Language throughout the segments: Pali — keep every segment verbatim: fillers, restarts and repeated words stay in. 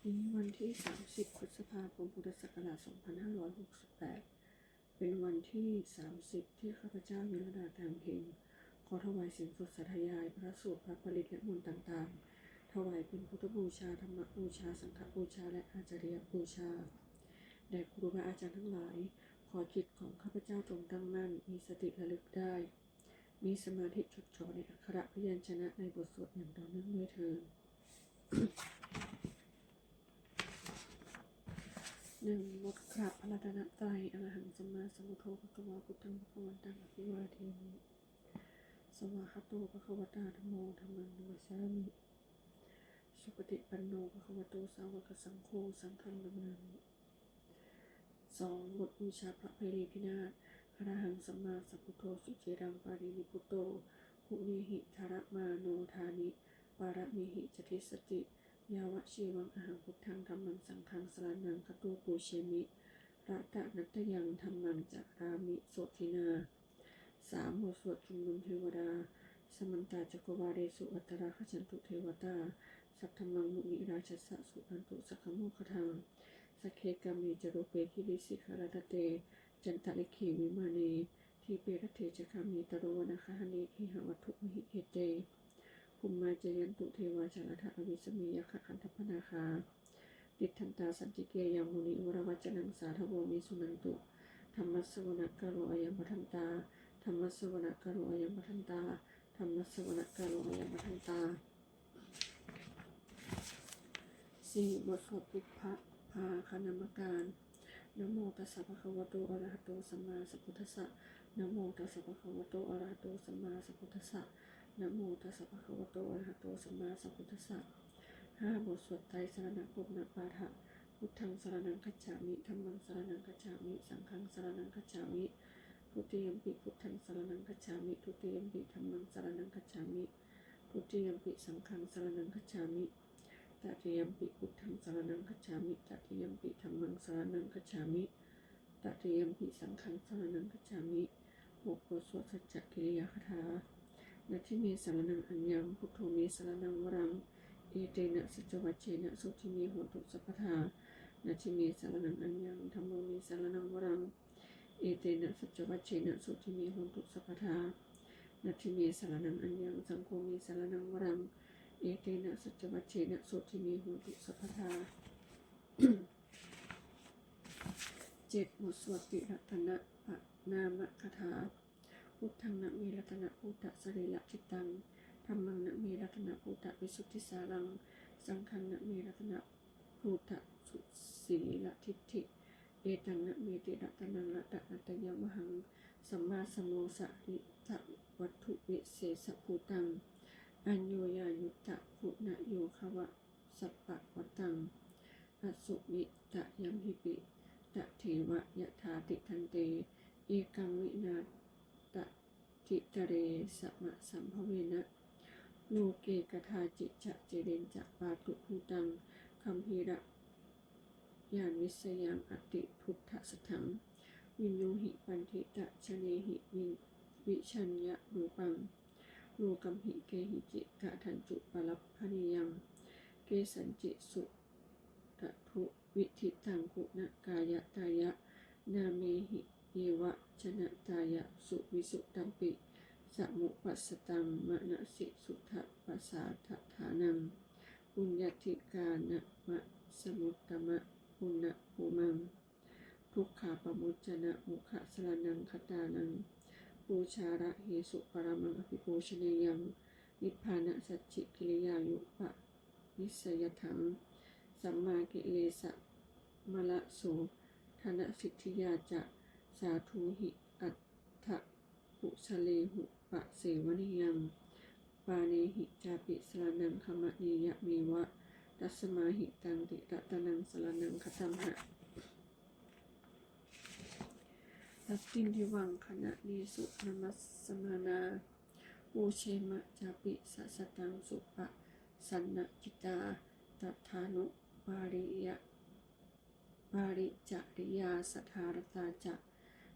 นี้วันที่ สามสิบ พฤษภาคม พุทธศักราช สองพันห้าร้อยหกสิบแปด เป็นวันที่ สามสิบ ที่ข้าพเจ้า ยลดา ตางเพ็ง ขอถวายเสียงสดสาธยายพระสูตร พระปริตร และมนต์ต่างๆ ถวายเป็นพุทธบูชา ธรรมบูชา สังฆบูชา และอาจาริยบูชา แด่ครูบาอาจารย์ทั้งหลาย ขอจิตของข้าพเจ้าจงตั้งมั่น มีสติระลึกได้ มีสมาธิจดจ่อในอักขระพยัญชนะในบทสวดอย่างต่อเนื่องด้วยเทอญ หนึ่ง บทกราบพระรัตนตรัย Arahaṃ sammāsambuddho bhagavā, buddhaṃ bhagavantaṃ abhivādemi. Svākkhāto bhagavatā dhammo, dhammaṃ namassāmi. Supaṭipanno bhagavato sāvakasaṅgho, saṅghaṃ namāmi. สอง บทบูชาพระไพรีพินาศ Arahaṃ sammāsambuddho suciraṃ parinibbuto, guṇehi dharamāno dāni pāramīhi ca dissati. Yāvajīvaṃ ahaṃ buddhaṃ dhammaṃ saṅghaṃ saraṇaṃ gato pūjemi, ratanattayaṃ dhammaṃ carāmi sotthinā. สาม บทสวดชุมนุมเทวดา Samantā cakkavāḷesu atrāgacchantu devatā, saddhammaṃ munirājassa suṇantu saggamokkhadaṃ. Sagge kāme ca rūpe girisikharataṭe cantalikkhe vimāne, dīpe raṭṭhe ca gāme taruvanagahane gehavatthumhi khette, bhummā cāyantu devā jalathalavisame yakkhagandhabbanāgā, tiṭṭhantā santike yaṃ munivaravacanaṃ sādhavo me suṇantu. Dhammassavanakālo ayambhadantā. Dhammassavanakālo ayambhadantā. Dhammassavanakālo ayambhadantā. สี่ บทสวดปุพพะภาคนมการ Namo tassa bhagavato arahato sammāsambuddhassa. Namo tassa bhagavato arahato sammāsambuddhassa. Namo tassa bhagavato arahato sammāsambuddhassa. ห้า บทสวดไตรสรณคมนปาฐะ Buddhaṃ saraṇaṃ gacchāmi. Dhammaṃ saraṇaṃ gacchāmi. Saṅghaṃ saraṇaṃ gacchāmi. Dutiyampi buddhaṃ saraṇaṃ gacchāmi. Dutiyampi dhammaṃ saraṇaṃ gacchāmi. Dutiyampi saṅghaṃ saraṇaṃ gacchāmi. Tatiyampi buddhaṃ saraṇaṃ gacchāmi. Tatiyampi dhammaṃ saraṇaṃ gacchāmi. Tatiyampi saṅghaṃ saraṇaṃ gacchāmi. หก บทสวดสัจจกิริยาคาถา Natthi me saraṇaṃ aññaṃ, buddho me saraṇaṃ varaṃ, etena saccavajjena sotthi me hotu sabbadā. Natthi me saraṇaṃ aññaṃ, dhammo me saraṇaṃ varaṃ, etena saccavajjena sotthi me hotu sabbadā. Natthi me saraṇaṃ aññaṃ, saṅgho me saraṇaṃ varaṃ, etena saccavajjena sotthi me hotu sabbadā. เจ็ด บทสวดติรัตนปะ นามคาถา Buddhaṃ name ratanabhūtasarīracittaṃ. Dhammaṃ name ratanabhūtavisuddhisāraṃ. Saṅghaṃ name ratanabhūtasusīladiṭṭhi. Etaṃ name tiratanaṃ ratanattayavhaṃ. Sammā samosaritthavatthhu visesabhūtaṃ. Aññoññayuttaguṇayogava- sappavattaṃ. Asmiṃ tayamhipi tadeva yathā tiṭṭhante ekaṃ vītarāgehi samasambhavena. Loke kadācicca cireñca pātubhūtaṃ gambhīrañāṇavisayaṃ atibuddhasatthaṃ. Viññūhi paṇḍitajanehi vi- vijeyya rūpaṃ. Lokamhi kehici katañcu palabhanīyaṃ. Kesañci suddhathu vidiṭṭhaṃ guṇakāyataya. Nāmehi yeva janatāya suvisuttampi samuppasattaṃ manasi suddhapasādaṭhānaṃ. Puññādhikāramassamuttamapuññabhūmaṃ. Dukkhāpamuccanamokkhaṃ saraṇaṃ gatānaṃ. Pūjārahesu paramaṃ abhipūjanīyaṃ nibbānasacchikiriyāyupanissayatthaṃ. Sammākilesamalasodhanasiddhiyā ca sādhūhi atthakusalēnupasevānīyaṃ. Pāṇehi cāpi saraṇaṃ gamanīyameva. Tasmā hi taṃ tiratanaṃ saraṇaṃ gatamha. Nattindivaṃ khaṇanesu namassamānā. Pūjema cāpi sasataṃ suppasannacittā. Tathānupāriya- pāricariyā saddhāratā ca.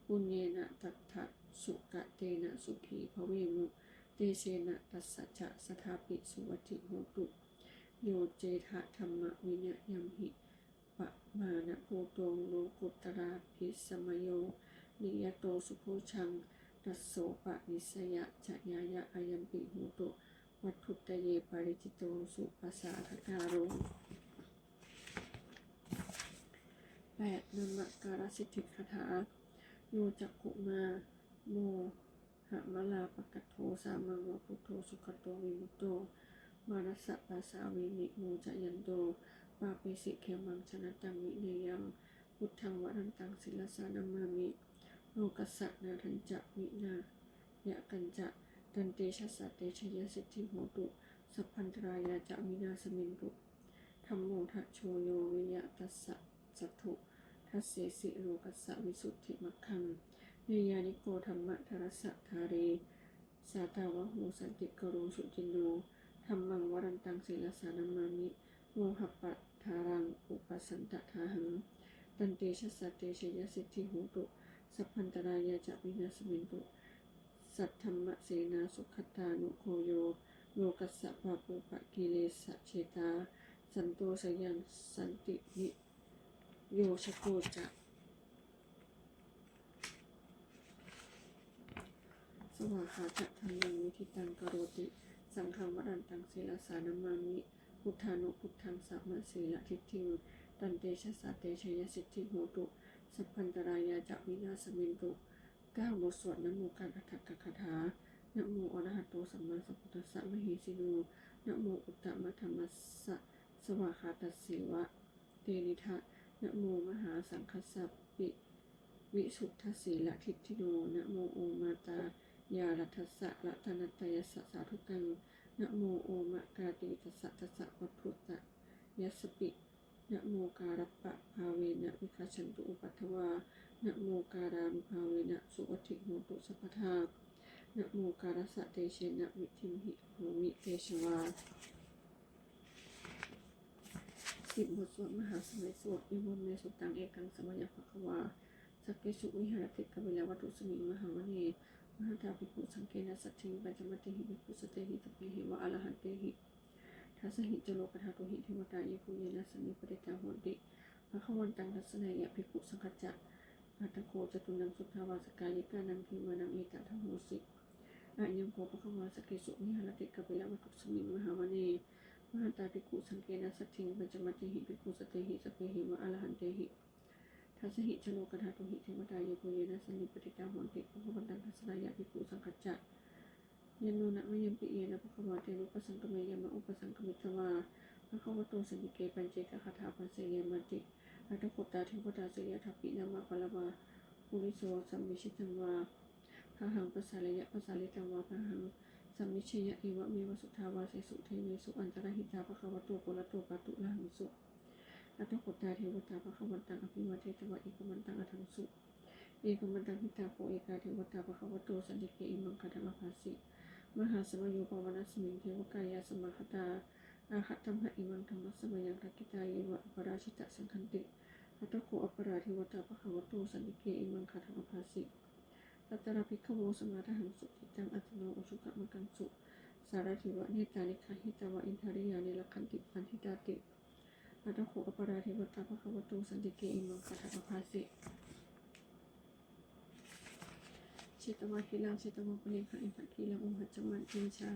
Puññena tattha sukatena sukhī bhavemu. Tejena tassa ca sadāpi suvatthi hotu. Yo cedha dhammaṃ vineyamhi Buddho lokuttaravijjamayo niyato subhujaṃ, tassopanisayañāṇāya ayampi hotu, vatthuttaye paricito supasādakāro. แปด นมการสิทธิคาถา Yo cakkhumā mohamalāpakaṭṭho, sāmaṃ va buddho sugato vimutto, mārassa pāsā vinimocayanto, pāpesi khemaṃ janataṃ vineyyaṃ, buddhaṃ varantaṃ sirasā namāmi, lokassa nāthañca vināyakañca, tantejasā te jayasiddhi hotu, sabbantarāyā ca vināsamentu. Dhammo dhajo yo viya tassa satthu, dassesi lokassa visuddhimaggaṃ, niyyāniko dhammadharassa dhārī, sātāvaho santikaro suciṇṇo, dhammaṃ varantaṃ sirasā namāmi, mohappadālaṃ upasantadāhaṃ, tantejasā te jayasiddhi hotu, sabbantarāyā ca vināsamentu. Saddhammasenā sugatānugo yo, lokassa pāpūpakilesajetā, santo sayaṃ santiniyojako ca, svāhāya dhammaṃ viditaṃ karoti, saṅghaṃ varantaṃ sirasā namāmi, buddhānubuddhaṃ samasīladiṭṭhiṃ, tantejasā te jayasiddhi hotu, sabbantarāyā ca vināsamentu. เก้า บทสวดนโมการอัฏฐกถา Namo arahato sammāsambuddhassa mahesino, namo uttamadhammassa svākkhātasseva tenidha, namo mahāsaṅghassāpi visuddhasīladiṭṭhino, namo omātyāraddhassa ratanattayassa sādhukaṃ, namo omakātītassa tassa vatthuttayassapi, namokārappabhāvena vigacchantu upaddavā, namokārānubhāvena suvatthi hotu sabbadā, namokārassa tejena vidhimhi homi tejavā. สิบ บทสวดมหาสมัยสูตร Evaṃ me sutaṃ. Ekaṃ samayaṃ bhagavā sakkesu viharati kapilavatthusmiṃ mahāvane mahatā bhikkhusaṅghena saddhiṃ pañcamattehi bhikkhusatehi sabbeheva arahantehi. Dasahi ca lokadhātūhi devatā yebhuyyena sannipatitā honti bhagavantaṃ dassanāya bhikkhusaṅghañca. Atha kho catunnaṃ suddhāvāsakāyikānaṃ devānaṃ etadahosi: Ayaṃ kho bhagavā sakkesu viharati kapilavatthusmiṃ mahāvane mahatā bhikkhusaṅghena saddhiṃ pañcamattehi bhikkhusatehi sabbeheva arahantehi. Dasahi ca lokadhātūhi devatā yebhuyyena sannipatitā honti bhagavantaṃ dassanāya bhikkhusaṅghañca. Yannūna mayampi yena bhagavā tenupasaṅkameyyāma, upasaṅkamitvā bhagavato santike paccekagāthā bhāseyyāmāti. Atha kho tā devatā seyyathāpi nāma balavā puriso sammiñjitaṃ vā bāhaṃ pasāreyya, pasāritaṃ vā bāhaṃ sammiñjeyya, evameva suddhāvāsesu devesu antarahitā bhagavato purato pāturahaṃsu. Atha kho tā devatā bhagavantaṃ abhivādetvā ekamantaṃ aṭṭhaṃsu. Ekamantaṃ ṭhitā kho ekā devatā bhagavato santike imaṃ gāthaṃ abhāsi: Mahāsamayo pavanasmiṃ, devakāyā samāgatā; āgatamha imaṃ dhammasamayaṃ, dakkhitāyeva aparājitasaṅghanti. Atha kho aparā devatā bhagavato santike imaṃ gāthaṃ abhāsi: Tatra bhikkhavo samādahaṃsu, cittaṃ attano ujukamakaṃsu; sārathīva nettāni gahetvā, indriyāni rakkhanti paṇḍitāti. Atha kho aparā devatā bhagavato santike imaṃ gāthaṃ abhāsi: Chetvā khīlaṃ chetvā palighaṃ, indakhīlaṃ ohaccamanejā;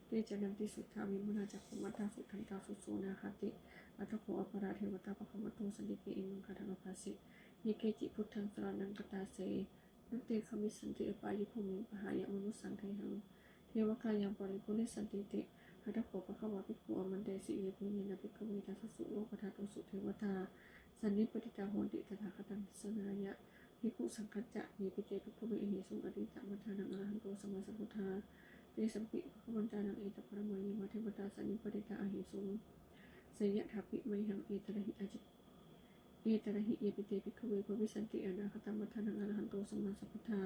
te caranti suddhā vimalā, cakkhumatā sudantā susunāgāti. Atha kho aparā devatā bhagavato santike imaṃ gāthaṃ abhāsi: Ye keci buddhaṃ saraṇaṃ gatāse, na te gamissanti apāyabhūmiṃ, pahāya mānusaṃ dehaṃ, devakāyaṃ paripūressantīti. Atha kho bhagavā bhikkhū āmantesi: Yebhuyyena bhikkhave dasasu lokadhātūsu devatā sannipatitā honti tathāgataṃ dassanāya bhikkhusaṅghañca. Yepi te bhikkhave ahesuṃ atītamaddhānaṃ arahanto sammāsambuddhā, tesampi bhagavantānaṃ etaparamāyeva devatā sannipatitā ahesuṃ, seyyathāpi mayhaṃ etarahi acca Etarahi. Yepi te bhikkhave bhavissanti anāgatamaddhānaṃ arahanto sammāsambuddhā,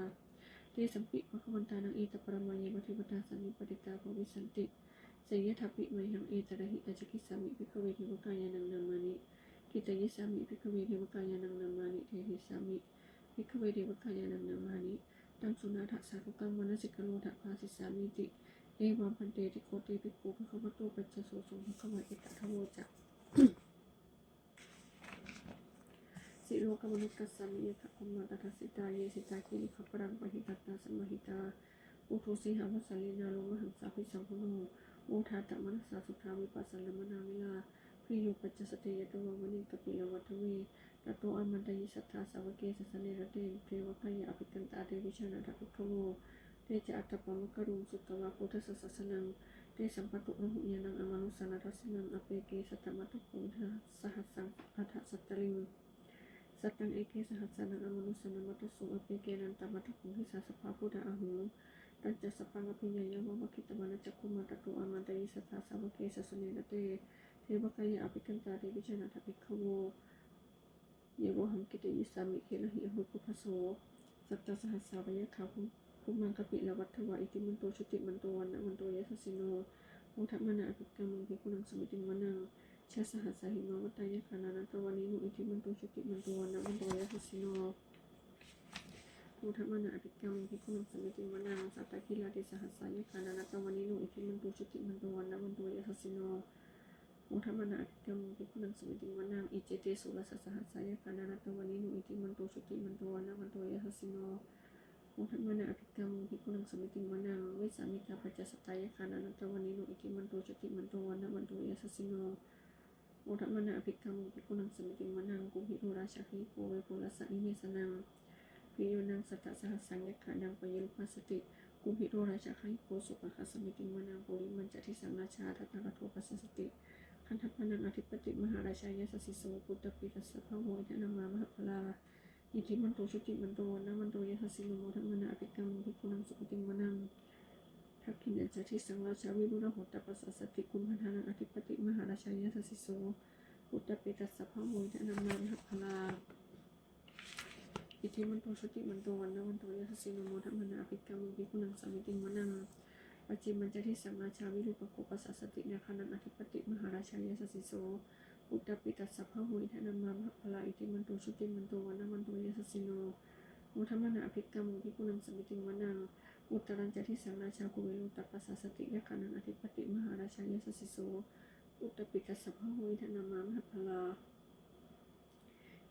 tesampi bhagavantānaṃ etaparamāyeva devatā sannipatitā bhavissanti, seyyathāpi mayhaṃ etarahi. Ācikkhissāmi bhikkhave devakāyānaṃ nāmāni, kittayissāmi bhikkhave devakāyānaṃ nāmāni, desissāmi bhikkhave devakāyānaṃ nāmāni. Taṃ suṇātha sādhukaṃ manasikarotha bhāsissāmīti. Evaṃ bhanteti kho te bhikkhū bhagavato paccassosuṃ. Bhagavā etadavoca: Silokamanassāsmi yattha bhummā tadassitā, ye sitā girigabbharaṃ pahitattā samāhitā. Puthū sīhāva sallīnā lomahaṃsābhisambhuno, odātamanasā suddhā vippasannamanāvilā. Bhiyyo pañcasate ñatvā vane kāpilavatthave, tato āmantayi satthā sāvake sāsane rate. Devakāyā abhikkantā te vijānātha bhikkhavo, te ca ātappamakaruṃ sutvā buddhassa sāsanaṃ. Tesampāturahu ñāṇaṃ amanussāna dassanaṃ, appeke satamaddakkhuṃ sahassaṃ atha sattariṃ. Sataṃ eke sahassānaṃ amanussānamaddasuṃ, appekenantamaddakkhuṃ disā sabbā phuṭā ahuṃ. Tañca sabbaṃ abhiññāya vavakkhitvāna cakkhumā, tato āmantayi satthā sāvake sāsane rate. Devakāyā abhikkantā te vijānātha bhikkhavo, ye vohaṃ kittayissāmi girāhi anupubbaso. Sattasahassā va yakkhā bhumā kāpilavatthavā, iddhimanto jutimanto vaṇṇavanto yasassino, modamānā abhikkāmuṃ bhikkhūnaṃ samitiṃ vanaṃ. Chasahassā hemavatā yakkhā nānattavaṇṇino, iddhimanto jutimanto vaṇṇavanto yasassino, modamānā abhikkāmuṃ bhikkhūnaṃ samitiṃ vanaṃ. Sātāgirā tisahassā yakkhā nānattavaṇṇino, iddhimanto jutimanto vaṇṇavanto yasassino, modamānā abhikkāmuṃ bhikkhūnaṃ samitiṃ vanaṃ. Iccete soḷasasahassā yakkhā nānattavaṇṇino, iddhimanto jutimanto vaṇṇavanto yasassino, modamānā abhikkāmuṃ bhikkhūnaṃ samitiṃ vanaṃ. Vessāmittā pañcasatā yakkhā nānattavaṇṇino, iddhimanto jutimanto vaṇṇavanto yasassino, modamānā abhikkāmuṃ bhikkhūnaṃ samitiṃ vanaṃ. Kumbhīro rājagahiko vepullassa nivesanaṃ, bhiyyo naṃ satasahassaṃ yakkhānaṃ payirupāsati, kumbhīro rājagahiko sopāga samitiṃ vanaṃ. Purimañca disaṃ rājā dhataraṭṭho pasāsati, gandhabbānaṃ ādhipati mahārājā yasassi so. Puttāpi tassa bahavo indanāmā mahabbalā, iddhimanto jutimanto vaṇṇavanto yasassino, modamānā abhikkāmuṃ bhikkhūnaṃ samitiṃ vanaṃ. Dakkhiṇañca disaṃ rājā virūḷho tappasāsati, kumbhaṇḍānaṃ ādhipati mahārājā yasassi so. Puttāpi tassa bahavo indanāmā mahabbalā, iddhimanto jutimanto vaṇṇavanto yasassino, modamānā abhikkāmuṃ bhikkhūnaṃ samitiṃ vanaṃ. Pacchimañca disaṃ rājā virūpakkho pasāsati, nāgānaṃ ādhipati mahārājā yasassi so. Puttāpi tassa bahavo indanāmā mahabbalā, iddhimanto jutimanto vaṇṇavanto yasassino, modamānā abhikkāmuṃ bhikkhūnaṃ samitiṃ vanaṃ. Uttarañca disaṃ rājā kuvero tappasāsati, yakkhānaṃ ādhipati mahārājā yasassi so. Puttāpi tassa bahavo indanāmā mahabbalā,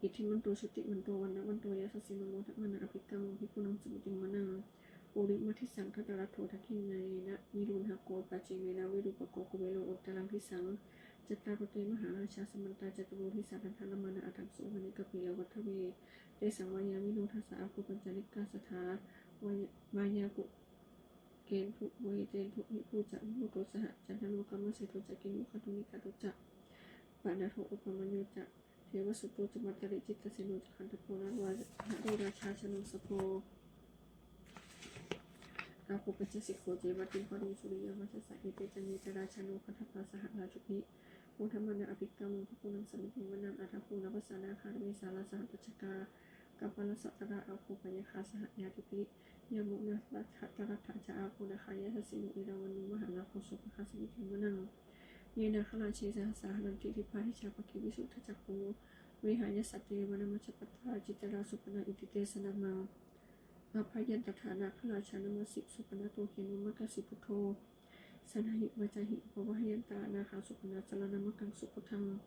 iddhimanto jutimanto vaṇṇavanto yasassino, modamānā abhikkāmuṃ bhikkhūnaṃ samitiṃ vanaṃ. Purimaṃ disaṃ dhataraṭṭho, dakkhiṇena virūḷhako, pacchimena virūpakkho, kuvero uttaraṃ disaṃ. Cattāro te mahārājā samantā caturo disā, daddallamānā aṭṭhaṃsu vane kāpilavatthave. Tesaṃ vāyāmino dāsā āgū pañcasikkhā saṭhā, vāya- vāyā ku- ketu veṭetu viṭū ca vimuṭū saha, candano kāmaseṭṭho ca kinnughaṇḍu nighaṇḍu ca, panādo opamañño ca devasūto ca mātali, cittaseno ca gandhabbo naḷo rājā janosabho, āgū pañcasikho ceva timbarū suriyavacchasā. Ete caññe ca rājāno gandhabbā saha rājubhi, modamānā abhikkāmuṃ bhikkhūnaṃ samitiṃ vanaṃ. Athāgū nābhasā nāgā vesālā sahatacchakā, kambalassatarā āgū pāyāgā saha ñātibhi, yāmunā dhataraṭṭhā ca āgū nāgā yasassino, erāvaṇo mahānāgo sopāga samitiṃ vanaṃ. Ye nāgarāje sahasā haranti dibbā dijā pakkhi visuddhacakkhū, vehāyasā te vanamajjhapattā citrā supaṇṇā iti tesa nāmaṃ. Abhayantadā nāgarājānamāsi, supaṇṇato khemamakāsi buddho. Saṇhāhi vācāhi upavhayantā nāgā supaṇṇā saraṇamakaṃsu buddhaṃ.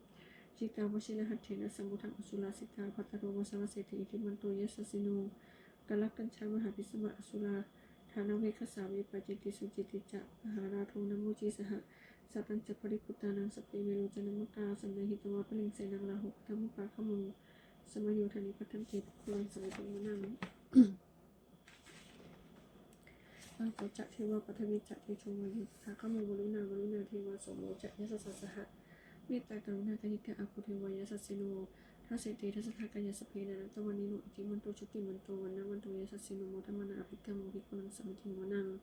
Jitā vajirahatthena samuddaṃ asurā sitā, bhātaro vāsavassete iddhimanto yasassino. Kālakañjā mahābhismā asurā dānaveghasā, vepacitti sucitti ca pahārādo namucī saha. Satañca baliputtānaṃ sabbe verocanāmakā, sannayhitvā baliṃ senaṃ rāhubhaddamupāgamuṃ. Samayodāni bhaddante bhikkhūnaṃ samitiṃ vanaṃ. Āpo ca devā paṭhavī ca tejo vāyo tadāgamuṃ, varuṇā vāruṇā devā somo ca yasasā saha. Mettākaruṇākāyikā āgū devā yasassino. Dasete dasadhā kāyā sabbe nānattavaṇṇino, iddhimanto jutimanto vaṇṇavanto yasassino, modamānā abhikkāmuṃ bhikkhūnaṃ samitiṃ vanaṃ.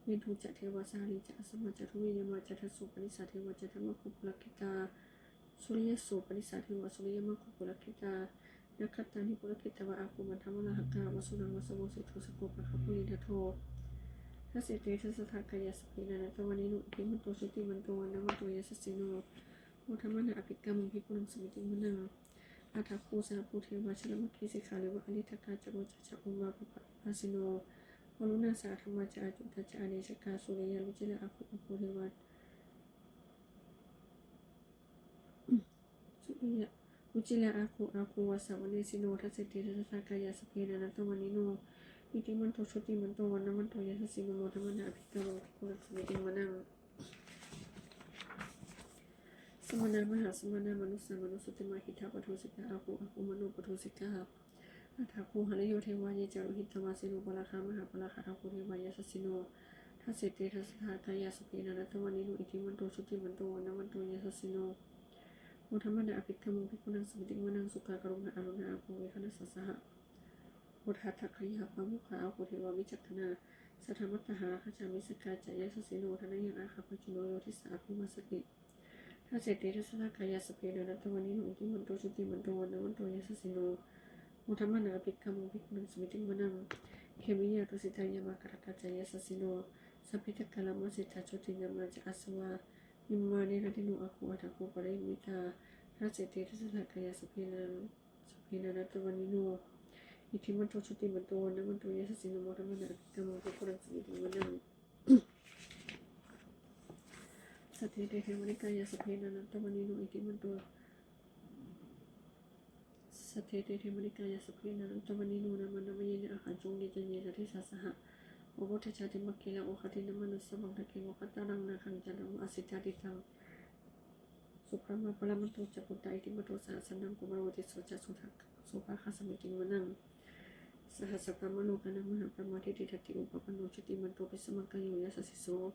Veṇḍū ca devā sahalī ca asamā ca duve yamā, candassūpanisā devā candamāgū purakkhitā. Suriyassūpanisā devā suriyamāgū purakkhitā. Nakkhattāni purakkhitvā āgū mandavalāhakā, vasūnaṃ vāsavo seṭṭho sakkopāga purindado. Dasete dasadhā kāyā sabbe nānattavaṇṇino, iddhimanto jutimanto vaṇṇavanto yasassino, modamānā abhikkāmuṃ bhikkhūnaṃ samitiṃ vanaṃ. Athāgū sahabhū devā jalamaggisikhāriva, ariṭṭhakā ca rojā ca umāpupphanibhāsino. Varuṇā sahadhammā ca accutā ca anejakā, sūleyyarucirā āgū āgū devā sūleyya Kucirā āguṃ, āgū vāsavanesino. Dasete dasadhā kāyā, sabbe nānattavaṇṇino. Iddhimanto jutimanto, vaṇṇavanto yasassino. Modamānā abhikkāmuṃ, bhikkhūnaṃ samitiṃ vanaṃ. Samānā mahāsamānā, mānusā mānusuttamā. Khiḍḍāpadūsikā āguṃ, āguṃ manopadūsikā. Athāguṃ harayo devā, ye ca lohitavāsino. Pāragā mahāpāragā, āguṃ devā yasassino. Dasete dasadhā kāyā, sabbe nānattavaṇṇino. Iddhimanto jutimanto, vaṇṇavanto yasassino. Modamānā abhikkāmuṃ, bhikkhūnaṃ samitiṃ vanaṃ. Sukkā karumhā aruṇā, āguṃ veghanasā saha. Odātagayhā pāmokkhā, āguṃ devā vicakkhaṇā. Sadāmattā hāragajā, missakā ca yasassino. Thanayaṃ āgā pajjunno, yo disā abhivassati. Dasete dasadhā kāyā, sabbe nānattavaṇṇino. Iddhimanto jutimanto, vaṇṇavanto yasassino. Modamānā abhikkāmuṃ, bhikkhūnaṃ samitiṃ vanaṃ. Khemiyā tusitā yāmā, kaṭṭhakā ca yasassino. Sabbe ca kālamaseṭṭhā, jotināmā ca āsavā. Nimmānaratino āguṃ, athāguṃ paranimmitā. Dasete dasadhā kāyā, sabbe nānattavaṇṇino. Iddhimanto jutimanto, vaṇṇavanto yasassino. Modamānā abhikkāmuṃ, bhikkhūnaṃ samitiṃ vanaṃ. Saṭṭhete devanikāyā, sabbe nānattavaṇṇino. Iddhimanto Saṭṭhete devanikāyā, sabbe nānattavaṇṇino. Nāmanvayena āgañchuṃ, ye caññe sadisā saha. Pavutthajātimakkhīlaṃ, oghatiṇṇamanāsavaṃ. Dakkhemoghataraṃ nāgaṃ, candaṃva asitātitaṃ. Subrahmā paramatto ca, puttā iddhimato saha. Sanaṅkumāro tisso ca, sopāga samitiṃ vanaṃ. Sahassabrahmalokānaṃ, mahābrahmābhitiṭṭhati. Upapanno jutimanto, bhismākāyo yasassi so.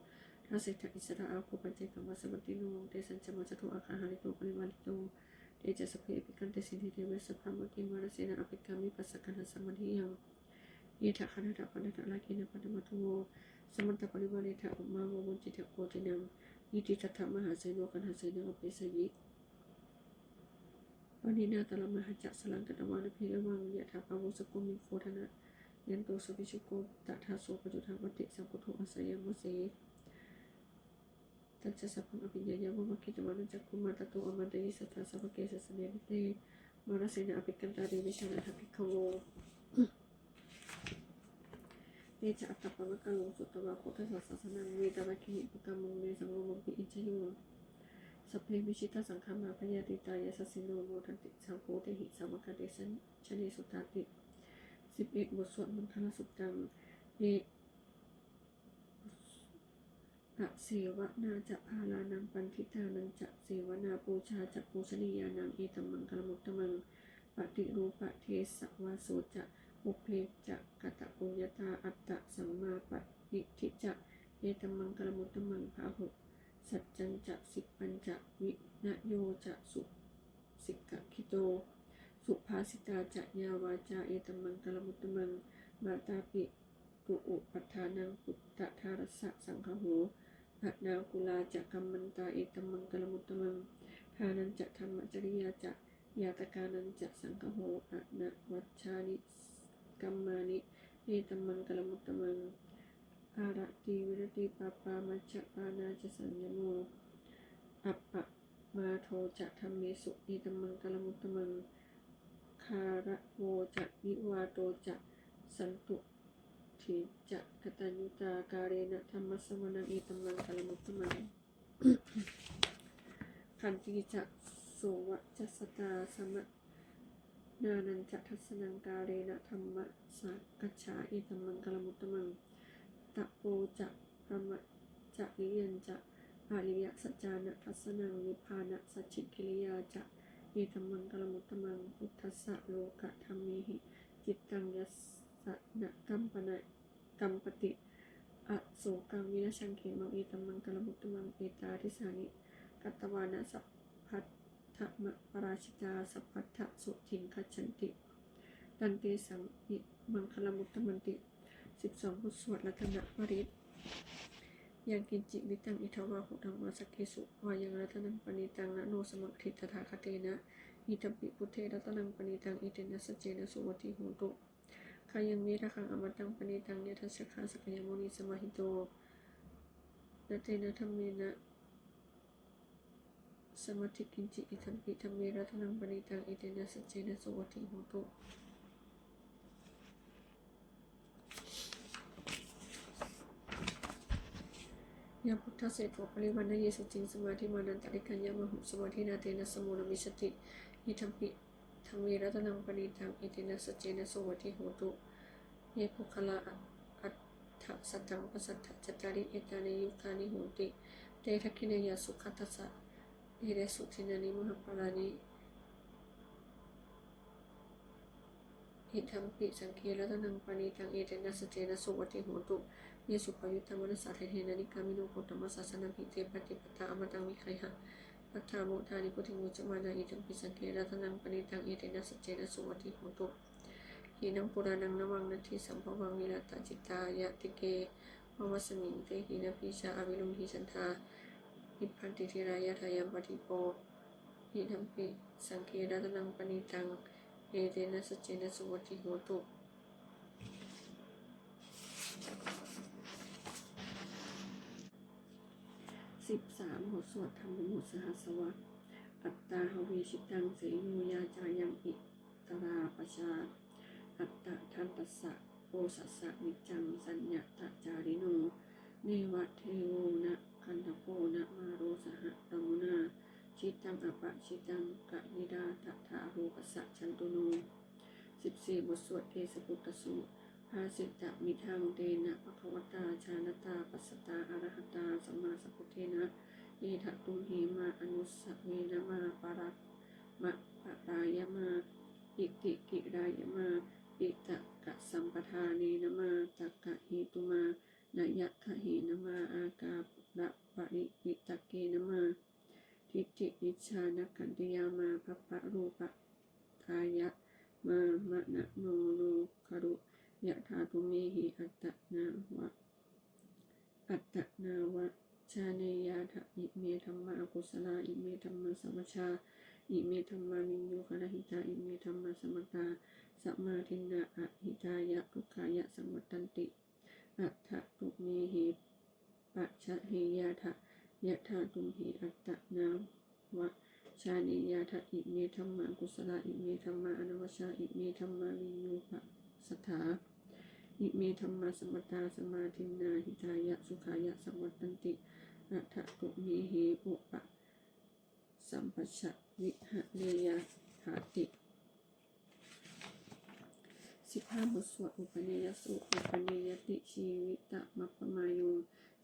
Dasettha issarā āguṃ, paccekavasavattino. Tesañca majjhato āgā, hārito parivārito. Te ca sabbe abhikkante, sinde deve sabrahmake. Mārasenā abhikkāmi, passa kaṇhassa mandiyaṃ. Etha gaṇhatha bandhatha, rāgena bandhamatthu vo. Samantā parivāretha, mā vo muñcittha koci naṃ. Iti tattha mahāseno, kaṇhasenaṃ apesayi. Pāṇinā talamāhacca, saraṃ katvāna bheravaṃ. Yathā pāvussako megho, thanayanto savijjuko. Tadā so paccudāvatti, saṅkuddho asayaṃvase. Tañca sabbaṃ abhiññāya, vavakkhitvāna cakkhumā. Tato āmantayi satthā, sāvake sāsane rate. Mārasenā abhikkantā, te vijānātha bhikkhavo. Te ca ātappamakaruṃ, sutvā buddhassa sāsanaṃ. Vītarāgehi pakkāmuṃ, nesaṃ lomampi iñjayuṃ. Sabbe vijitasaṅgāmā, bhayātītā yasassino. Modanti saha bhūtehi, sāvakā te janesutāti. สิบเอ็ด บทสวดมังคลสุตตัง เอ Asevanā ca bālānaṃ, paṇḍitānañca sevanā, pūjā ca pūjanīyānaṃ, etammaṅgalamuttamaṃ. Paṭirūpadesavāso ca, pubbe ca katapuññatā, attasammāpaṇidhi ca, etammaṅgalamuttamaṃ. Bāhusaccañca sippañca, vinayo ca susikkhito, subhāsitā ca yā vācā, etammaṅgalamuttamaṃ. Mātāpi tu upaṭṭhānaṃ, puttadārassa saṅgaho, anākulā ca kammantā, etammaṅgalamuttamaṃ. Dānañca dhammacariyā ca, ñātakānañca saṅgaho, anavajjāni kammāni, etammaṅgalamuttamaṃ. Āratī viratī pāpā, majjapānā ca saññamo, appa mādo ca dhammesu, etammaṅgalamuttamaṃ. Gāravo ca nivāto ca, santuṭṭhī ca kataññutā, kālena dhammassavanaṃ, etammaṅgalamuttamaṃ. Khantī ca sovacassatā, sama ṇānañca dassanaṃ, kālena dhammasākacchā, etammaṅgalamuttamaṃ. Tapo ca brahmacariyañca, ariyasaccāna dassanaṃ, nibbānasacchikiriyā ca, etammaṅgalamuttamaṃ. Phuṭṭhassa lokadhammehi, cittaṃ yassa na kampana kampati, asokaṃ virajaṃ khemaṃ, etammaṅgalamuttamaṃ. Etādisāni katvāna, sabbatthamaparājitā, sabbattha sotthiṃ gacchanti, tantesaṃ maṅgalamuttamanti. สิบสอง บทสวดรัตนปริตร Yaṅkiñci vittaṃ idha vā hotha, vā saggesu vā yaṃ ratanaṃ paṇītaṃ, na no samaṃ atthi tathāgatena, idampi buddhe ratanaṃ paṇītaṃ, etena saccena suvatthi hotu. Khayaṃ virāgaṃ amataṃ paṇītaṃ, yadajjhagā sakyamunī samāhito, na tena dhammena samatthi kiñci, idampi dhamme ratanaṃ paṇītaṃ, etena saccena suvatthi hotu. Yā buddhaseṭṭho parivaṇṇayī suciṃ, samādhimānantarikaññamāhu, samādhinā tena samo na vijjati, Idampi dhamme ratanaṃ paṇītaṃ, etena saccena suvatthi hotu. Ye puggalā aṭṭha sataṃ pasatthacattāri, etāni yugāni honti, te dakkhiṇeyyā sugatassa. Etesu dinnāni mahapphalāni, idampi saṅghe ratanaṃ paṇītaṃ, etena saccena suvatthi hotu. Ye suppayuttā manasā daḷhena, nikkāmino gotamasāsanamhi, te pattipattā amataṃ vigayha, laddhā mudhā nibbutiṃ bhuñjamānā. Idampi saṅghe ratanaṃ paṇītaṃ, etena saccena suvatthi hotu. Khīṇaṃ purāṇaṃ navaṃ natthi sambhavaṃ, virattacittāyatike navasmiṃ, te khīṇabījā avirūḷhichandā, nibbanti dhīrā yathāyampadīpo. Idampi saṅghe ratanaṃ paṇītaṃ, etena saccena suvatthi hotu. สิบสาม บทสวดธรรมวิมุตติสหัสสวรรค Attāhavijittaṃ seyyo yā cāyaṃ itarā pajā, attadantassa osassa niccaṃ saññatacārino. Neva devo na gandhabbo na māro saha brahmunā, jittaṃ appajittaṃ khalila tathārūpassa jantuno. สิบสี่ บทสวดเกสปุตตสูตร Bhāsitamidaṃ tena bhagavatā jānatā passatā arahatā sammāsambuddhena, etha tumhe mā anussavena mā parama parāya mā pitikilāya mā piṭakasampadānena mā takkahetumā nayagahena mā ākāraparivitakkena mā diṭṭhiniccānakandiyā mā bhabbarūpatāya mā manamorakkhu. Yathā tumhehi attanāva attanāva jāneyyātha. Ime dhammā akusalā, ime dhammā samajjhā, ime dhammā viññūhirahitā, ime dhammā samattā samādinnā ahitāya dukkhāya saṃvattanti. Atha tumhehi pajaheyyātha yathā tumhe attanāva jāneyyātha. Ime dhammā kusalā, ime dhammā anavajjā, ime dhammā viññūhīpasaṭṭhā, ime dhammā samattā samādinnā hitāya sukhāya saṃvattanti. Atha tumhehi upasampajja vihareyyāthāti. สิบห้า บทสวดอุปเนยสูตร Upaneyati jīvitamappamāyu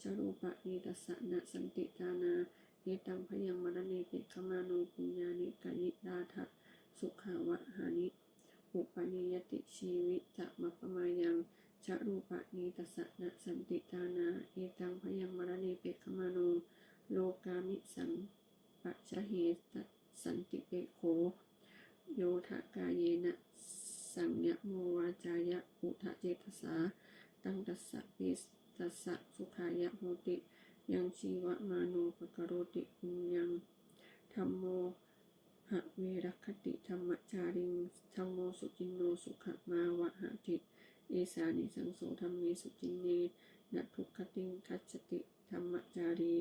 ca rūpanītassa na santi tāṇā, etaṃ bhayaṃ maraṇe pekkhamāno puññāni kayitātha sukhāvahāni. Upaneyati jīvitamappamāyaṃ ca rūpanītassa na santi tāṇā, etaṃ bhayaṃ maraṇe pekkhamāno lokāmisaṃ pajahe santipekkho. Yodha kāyena saṃyamo vācāya uda cetasā, taṃ tassa petassa sukhāya hoti. Yaṃ jīvamāno pakaroti puññaṃ, dhammo averagati dhammacāriṃ, dhammo suciṇṇo sukhamāvahati. Esānisaṃso dhamme suciṇṇe, na duggatiṃ gacchati dhammacārī.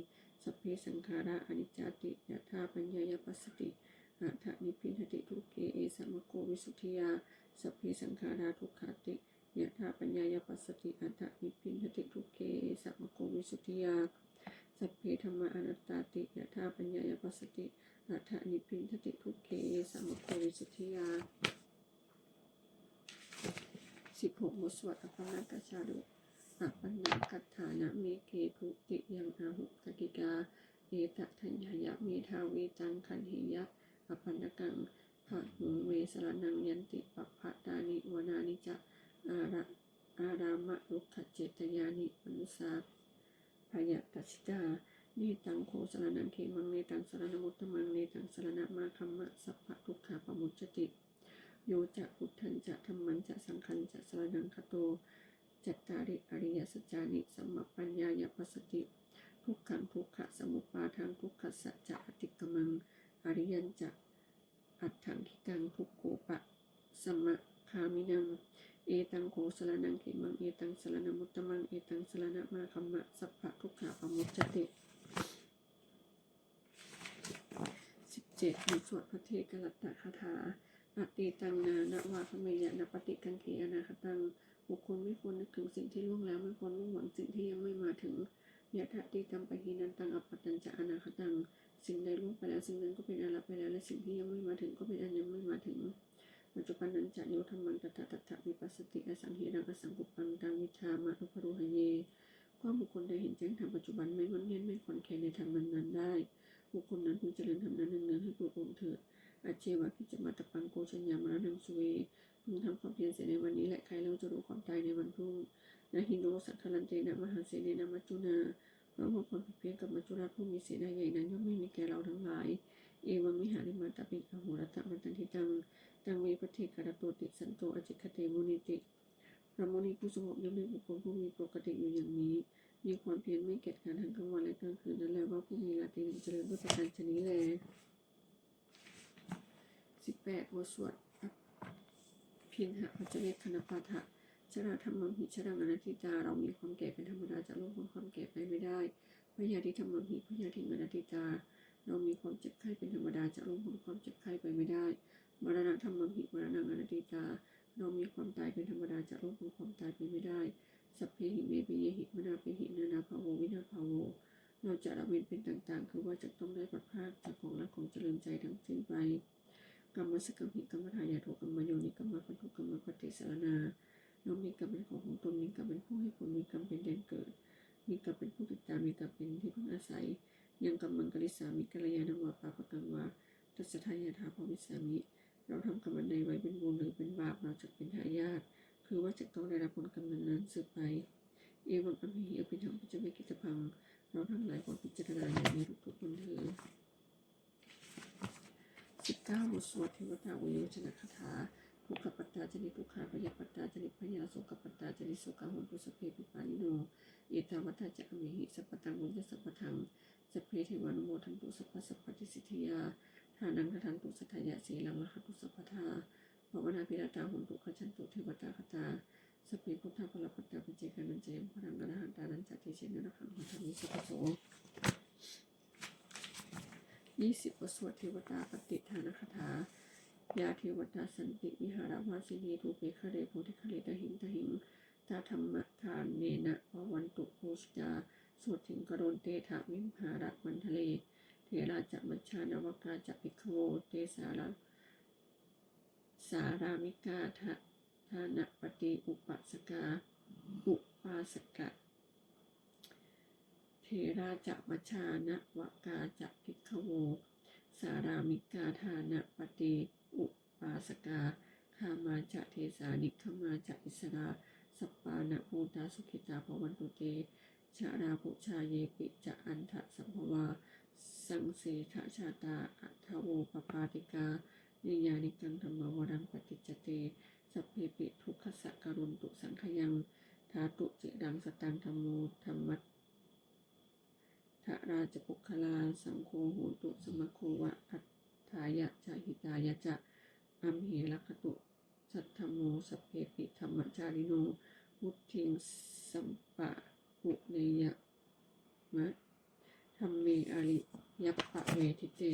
Sabbe saṅkhārā aniccāti yathā paññāya passati, atha nibbindati dukkhe, esa maggo visuddhiyā. Sabbe saṅkhārā dukkhāti yathā paññāya passati, atha nibbindati dukkhe, esa maggo visuddhiyā. Sabbe dhammā anattāti yathā paññāya passati, atha nibbindati dukkhe, esa maggo visuddhiyā. สิบหก บทสวดอปัณณกชาดก Apaṇṇakaṭṭhānameke dutiyaṃ āhu takkikā, etadanyāya medhāvī taṃ gaṇheyya apaṇṇakaṃ. Bahuṃ ve saraṇaṃ yanti pabbatāni vanāni ca, ārā ārāmarukkhacetyāni manussā bhayagajjitā. Netaṃ kho saraṇaṃ khemaṃ, netaṃ saraṇamuttamaṃ, netaṃ saraṇamāgamma, sabbadukkhā pamuccati. Yo ca buddhañca dhammañca saṅghañca saraṇaṃ gato, cattāri ariyasaccāni sammappaññāya passati. Dukkhaṃ dukkhasamuppādaṃ dukkhassa ca atikkamaṃ, ariyañca aṭṭhaṅgikaṃ dukkhūpasamagāminaṃ. Etaṃ kho saraṇaṃ khemaṃ, etaṃ saraṇamuttamaṃ, etaṃ saraṇamāgamma, sabbadukkhā pamuccati. สิบเจ็ด บทสวดภัทเทกรัตตคาถา Atītaṃ nānvāgameyya, nappaṭikaṅkhe anāgataṃ. บุคคลไม่ควรนึกถึงสิ่งที่ล่วงแล้ว ไม่ควรมุ่งหวังสิ่งที่ยังไม่มาถึง Yadatītampahīnantaṃ, appattañca anāgataṃ. สิ่งใดล่วงไปแล้ว สิ่งนั้นก็เป็นอันละไปแล้ว และสิ่งที่ยังไม่มาถึงก็เป็นอันยังไม่มาถึง Paccuppannam ca yo dhammaṃ tattha tattha vipassati, asaṃhiraṃ asaṅkuppaṃ taṃ viddhā manubrūhaye. ก็บุคคลใดเห็นแจ้งธรรมปัจจุบัน ไม่ง่อนแง่น ไม่คลอนแคลนในธรรมนั้นๆได้ บุคคลนั้นพึงเจริญธรรมนั้นเนืองๆให้ปลุกอบอุ่นเถิด Ajjeva kiccamātappaṃ ko jaññā maraṇaṃ suve. พึงทำความเพียรเสียในวันนี้ และใครเล่าจะรู้ความตายในวันพรุ่ง Na hi no saṅgarantena mahāsenena maccunā. เพราะว่าความผัดเพี้ยนกับมัจจุราชผู้มีเสนาใหญ่นั้นย่อมไม่มีแก่เราทั้งหลาย Evaṃ vihārimātāpiṃ ahorattamatanditaṃ, taṃ ve bhaddekarattoti santo ācikkhate munīti. พระมุนีผู้สงบย่อมเรียกบุคคลผู้มีปกติอยู่อย่างนี้ มีความเพียรไม่เกียจคร้านทั้งกลางวันและกลางคืนนั้นแล ว่าผู้มีราตรีหนึ่งเจริญด้วยประการฉะนี้แล สิบแปด บทสวด Abhiṇhapaccavekkhaṇapāṭha. Jarādhammamhi jaraṃ anatītā. เรามีความแก่เป็นธรรมดา จะล่วงพ้นความแก่ไปไม่ได้ Byādhidhammamhi byādhiṃ anatītā. เรามีความเจ็บไข้เป็นธรรมดา จะล่วงพ้นความเจ็บไข้ไปไม่ได้ Maraṇadhammamhi maraṇaṃ anatītā. เรามีความตายเป็นธรรมดา จะล่วงพ้นความตายไปไม่ได้ Sabbehi me piyehi manāpehi nānābhāvo vinābhāvo. เราจะละเว้นเป็นต่างๆ คือว่าจะต้องได้พลัดพรากจากของรักของเจริญใจทั้งสิ้นไป Kammassakamhi kammadāyādo kammayoni kammabandhu kammapaṭisaraṇā. เรามีกรรมเป็นของของตน มีกรรมเป็นผู้ให้ผล มีกรรมเป็นแดนเกิด มีกรรมเป็นผู้ติดตาม มีกรรมเป็นที่พึ่งอาศัย Yaṃ kammaṃ karissāmi kalyāṇaṃ vā pāpakaṃ vā tassa dāyādā bhavissāmi. เราทำกรรมอันใดไว้เป็นบุญหรือเป็นบาป เราจักเป็นทายาท คือว่าจะต้องได้รับผลกรรมนั้นๆสืบไป Evaṃ amhehi abhiṇhaṃ paccavekkhitabbaṃ. เราทั้งหลายควรพิจารณาอย่างนี้ทุกๆวันเถิด สิบเก้า บทสวดเทวตาวิโยชนคาถา Dukkhappattā ca niddukkhā bhayappattā ca nibbhayā sokappattā ca nissokā hontu sabbepi pāṇino. Ettāvatā ca amhehi sambhataṃ puññasampadaṃ sabbe devānumodantu sabbasampattisiddhiyā. Dānaṃ dadantu saddhāya sīlaṃ rakkhantu sabbadā bhāvanābhiratā hontu gacchantu devatāgatā. Sabbe buddhā balappattā paccekānañca yaṃ balaṃ arahantānañca tejena rakkhaṃ bandhāmi sabbaso. ยี่สิบ บทสวดเทวตาปัตติทานคาถา Yā devatā santi vihāravāsinī thūpe ghare bodhighare tahiṃ tahiṃ tā dhammadānena bhavantu pūjitā sotthiṃ karontedha vihāramaṇḍale. Therā ca majjhā navakā ca bhikkhavo te sārā sārāmikā dānapatī upāsakā upāsakā. Therā ca majjhā navakā ca bhikkhavo sārāmikā dānapatī upāsakā gāmā ca desā nigamā ca issarā sappāṇabhūtā sukhitā bhavantu te. Jalābujā yepi ca aṇḍasambhavā saṃsedajātā athavopapātikā niyyānikaṃ dhammavaraṃ paṭicca te sabbepi dukkhassa karontu saṅkhayaṃ. Ṭhātu ciraṃ sataṃ dhammo dhammaddharā ca puggalā saṅgho hotu samaggo va atthāya ca hitāya ca. Amhe rakkhatu saddhammo sabbepi dhammacārino vuḍḍhiṃ sampāpuṇeyyāma dhamme ariyappavedite.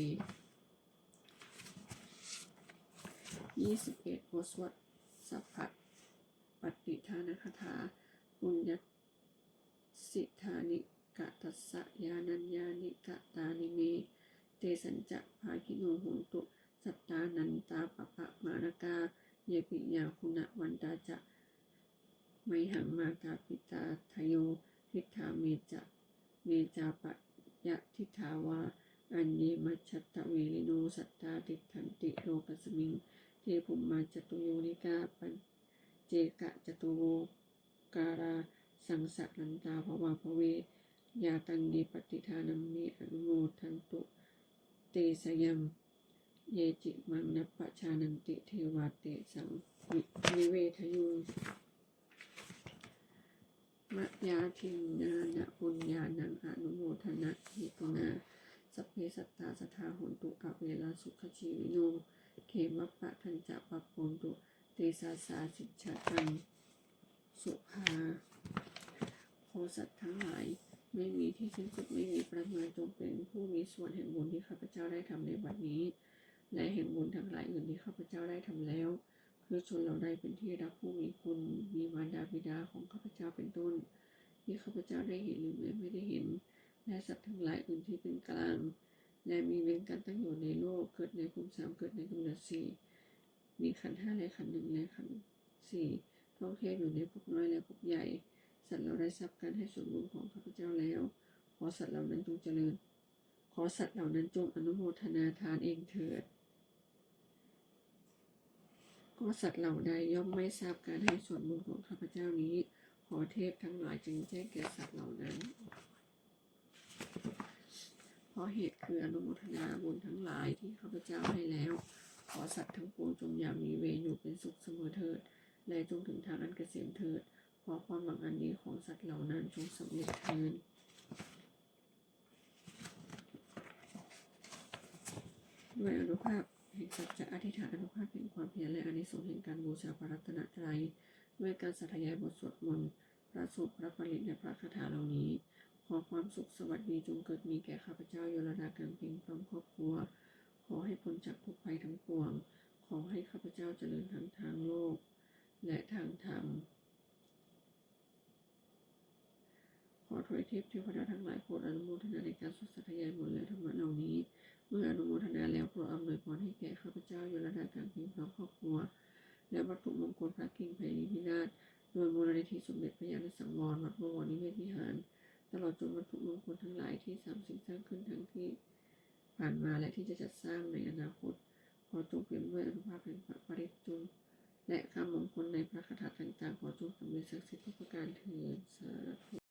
ยี่สิบเอ็ด บทสวดสัพพะปัตติทานคาถา Puññassidāni katassa yānaññāni katāni me tesañca bhāgino hontu sattānantāpappamāṇakā. Yepi yā guṇavantā ca mayhaṃ mātāpitādayo diṭṭhā me ca me cāpyadiṭṭhā vā aññe majjhattaverino sattā tiṭṭhanti lokasmiṃ. Te bhummā catuyonikā paccekacatuvokārā saṃsalantā bhavābhave. Yā taṃ ye pattidānaṃ me anumodantu te sayaṃ. Ye cimaṃ nappajānanti devā tesaṃ vi- nivedayuṃ. Mayā dinnāna puññānaṃ anumodanahetunā sabbe sattā sadā hontu averā sukhajīvino. Khemappadañca pabbontu te sāsā sijjhataṃ subhā. ขอสัตว์ทั้งหลาย ไม่มีที่สิ้นสุด ไม่มีประมาณ จงเป็นผู้มีส่วนแห่งบุญที่ข้าพเจ้าได้ทำในบัดนี้ และแห่งบุญทั้งหลายอื่นที่ข้าพเจ้าได้ทำแล้ว คือชนเหล่าใดเป็นที่รักผู้มีคุณ มีมารดาบิดาของข้าพเจ้าเป็นต้น ที่ข้าพเจ้าได้เห็นหรือแม้ไม่ได้เห็น และสัตว์ทั้งหลายอื่นที่เป็นกลาง และมีเวรการตั้งอยู่ในโลก เกิดในภูมิสาม เกิดในกำเนิดสี่ มีขันธ์ห้าและขันธ์หนึ่งและขันธ์สี่ ท่องเที่ยวอยู่ในภพน้อยและภพใหญ่ สัตว์เหล่าใดทราบการให้ส่วนบุญของข้าพเจ้าแล้ว ขอสัตว์เหล่านั้นจงเจริญ ขอสัตว์เหล่านั้นจงอนุโมทนาทานเองเถิด ก็สัตว์เหล่าใดย่อมไม่ทราบการให้ส่วนบุญของข้าพเจ้านี้ ขอเทพทั้งหลายจงแจ้งแก่สัตว์เหล่านั้น เพราะเหตุคืออนุโมทนาบุญทั้งหลายที่ข้าพเจ้าให้แล้ว ขอสัตว์ทั้งปวงจงอย่ามีเวรอยู่เป็นสุขเสมอเถิด และจงถึงทางอันเกษมเถิด ขอความหวังอันดีของสัตว์เหล่านั้นจงสำเร็จเถิด ด้วยอานุภาพแห่งสัจจะอธิษฐาน อานุภาพแห่งความเพียร และอานิสงส์แห่งการบูชาพระรัตนตรัย ด้วยการสาธยายบทสวดมนต์ พระสูตร พระปริตร และพระคาถาเหล่านี้ ขอความสุขสวัสดีจงเกิดมีแก่ข้าพเจ้า โยรัตนากางเพ็ง พร้อมครอบครัว ขอให้พ้นจากทุกข์ภัยทั้งปวง ขอให้ข้าพเจ้าเจริญทั้งทางโลก และทางธรรม ขอทวยเทพเทวดาทั้งหลายโปรดอนุโมทนาในการสวดสาธยายมนต์และธรรมะเหล่านี้ เมื่ออนุโมทนาแล้วโปรดอำนวยพรให้แก่ข้าพเจ้า โยรัตนากางเพ็ง พร้อมครอบครัว และวัตถุมงคลพระกิ่งไพรีพิราช โดยมูลนิธิสมเด็จพระญาณสังวร วัดบวรนิเวศวิหาร ตลอดจนวัตถุมงคลทั้งหลายที่สามสิ่งสร้างขึ้นทั้งที่ผ่านมาและที่จะจัดสร้างในอนาคต ขอจงเปี่ยมด้วยอานุภาพแห่งพระปริตรจง และคำมงคลในพระคาถาต่างๆ ขอจงสำเร็จศักดิ์สิทธิ์ทุกประการเถิด สาธุ